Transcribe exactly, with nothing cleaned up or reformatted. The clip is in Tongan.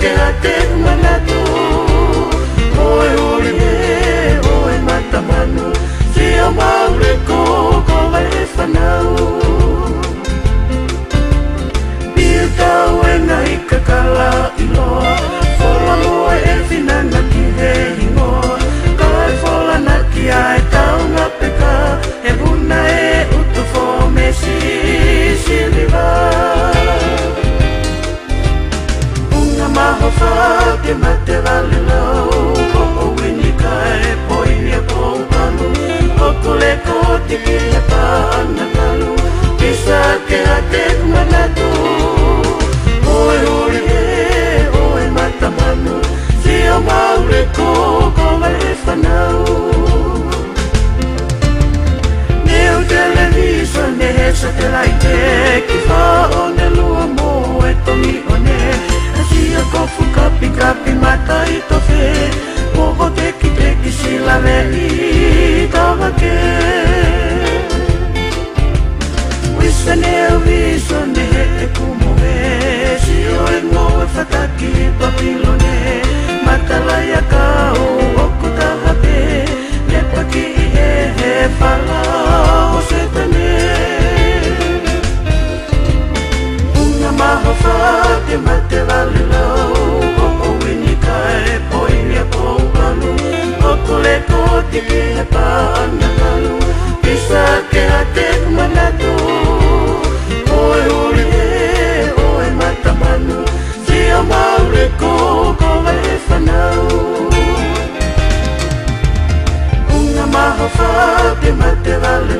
Ke a te manatu, ʻoe ʻuli ē, ʻoe mata manu, sio mau leko, ko e fānau. Piu tau e ngaahi kakala ʻiloa, fola mo e finanga ki he hingoa, kae fola na ki ai tau ngapeka, he puna e utu fōmesi siliva. Unga mahofa ke mate vale lau, ko o wini kae poini e pou palu, ʻoku leko tiki he paʻanga palu, pisa ke a te manatu, ʻoe ʻuli ē, ʻoe mata manu, sio mau leko, ko e fānau. Neu televīsone he satelaite ki fā ʻo ne lua mo e tomi ʻo ne. Asia kofu kapikapi mata i tofe. Mo ko te ki te ki sila le i tavake. Wisa neu vīsone he ʻeku mohe. Sio e ngoue fataki Papilone. Matalaia ka o oku taha pē. Ne paki ʻi he he fala ʻo Sētane. Unga mahofa ke mate vale lau, ko o wini kae poini e pou palu, ʻoku leko tiki he paʻanga palu, pisa ke a te manatu, ʻoe ʻuli ē, ʻoe mata manu, sio mau leko, ko e fānau. Unga mahofa ke mate vale